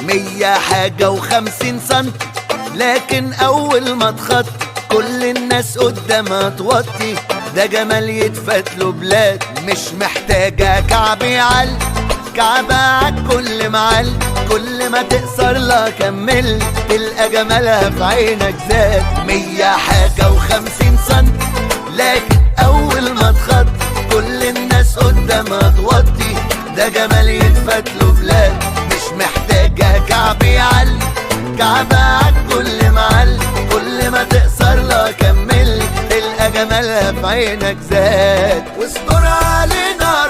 100 حاجة و50 سنتي، لكن أول ما تخط كل الناس قدامها توطي. ده جمال يتفتله بلاد، مش محتاجة كعب يعل، كعبة عالكل معل، كل ما تقصر لا كمل تلقى جمالها في عينك زاد. 100 حاجة و50 سنتي، لكن أول ما تخط كل الناس قدامها توطي. ده جمال يتفتله بلاد، مش محتاجة كعب يعل، كعبة عالكل معل، كل ما تقصر لا كمل تلقى جمالها في عينك زاد. واستر علينا